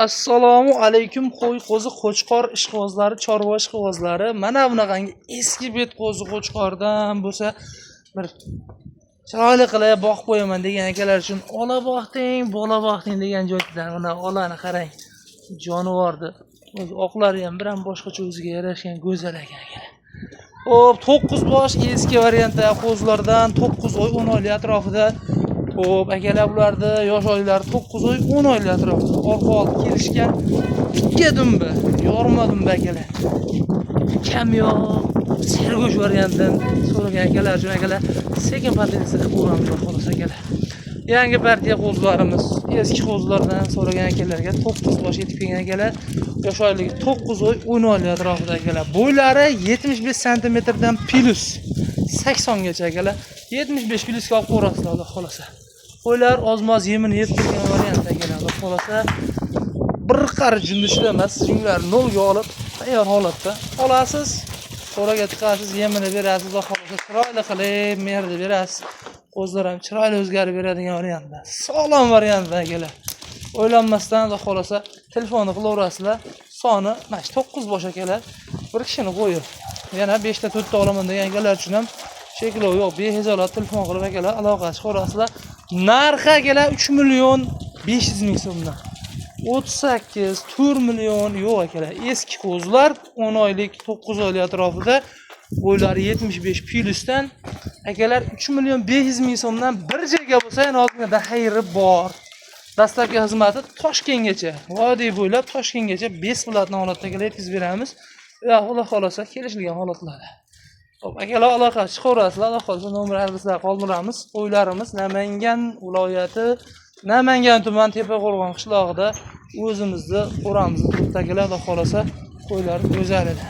Assalomu alaykum qo'y, qo'zi, qo'chqor ishqibozlari, chorva ishqibozlari. Mana bunaqangi eski bet qo'zi qo'chqordan bo'lsa bir chiroyli qilib boqib qo'yaman degan akalar uchun ola boqding, bola boqding degan joydan mana olani qarang. Jonivorni o'zi oqlari ham bir ham boshqacha o'ziga yarashgan go'zal ekan akalar. Xo'p, 9 bosh eski variantda qo'zilardan 9 oy 10 oylik atrofida. Xo'p, akalar, bularni yosh oylari 9 oy 10 oylik atrofida. Orqa oldi kelishgan tikka dumba, yorma dumba akalar. Kamyob sergo'sht variantdan so'ragan akalar uchun akalar sekin potensiya qilib ko'ramiz, xudo xohlasa akalar. Yangi partiya qo'zilarimiz, eski qo'zilardan so'ragan akalarga 9 bosh yetib kelgan akalar, yosh oyligi 9 oy 10 oylik atrofida akalar. Bo'ylari 75 santimetrdan plus 80 gacha akalar. 75 plusga olib ko'rasizlar, xudo xohlasa. Qo'ylar ozmoz yemini yeb turgan variant akalar, xudo xohlasa. Bir qarich jundishda emas, junglarni nolga olib, tayyor holatda olasiz. Qo'raga tiqasiz, yemini berasiz, xudo xohlasa chiroyli qilib mehrni berasiz. Qo'zilar ham chiroyli o'zgarib beradigan variantda. Sog'lom variantda akalar. O'ylanmasdan xudo xohlasa telefonni qilaverasizlar. Soni mana shu 9 bosh akalar. Bir kishini qo'yi. Yana 5 ta 4 ta olaman degan akalar uchun ham cheklov yo'q. Behijolat telefon qilib akalar aloqa chiqarasizlar. Narxi akalar 3 million 500 ming so'mdan. 38 4 million yo'q akalar. Eski qo'zilar 10 oylik, 9 oylik atrofida, bo'ylari 75 plusdan akalar 3 million 500 ming so'mdan bir joyga bo'lsa yana ozgina xayri bor. Dastlabki xizmati Toshkentgacha, vodiy bo'ylab Toshkentgacha bесплатно holatda akalar yetkazib beramiz. Va Xudo xohlasa kelishilgan holatlarda. Xo'p, akalar aloqa chiqaverasizlar, Xudo xohlasa nomer adreslar qoldiramiz. Qo'ylarimiz Namangan viloyati, Namangan tuman Tepaqo'rg'on qishlog'ida o'zimizni qo'ramizda turibdi akalar, Xudo xohlasa qo'ylar go'zal edi.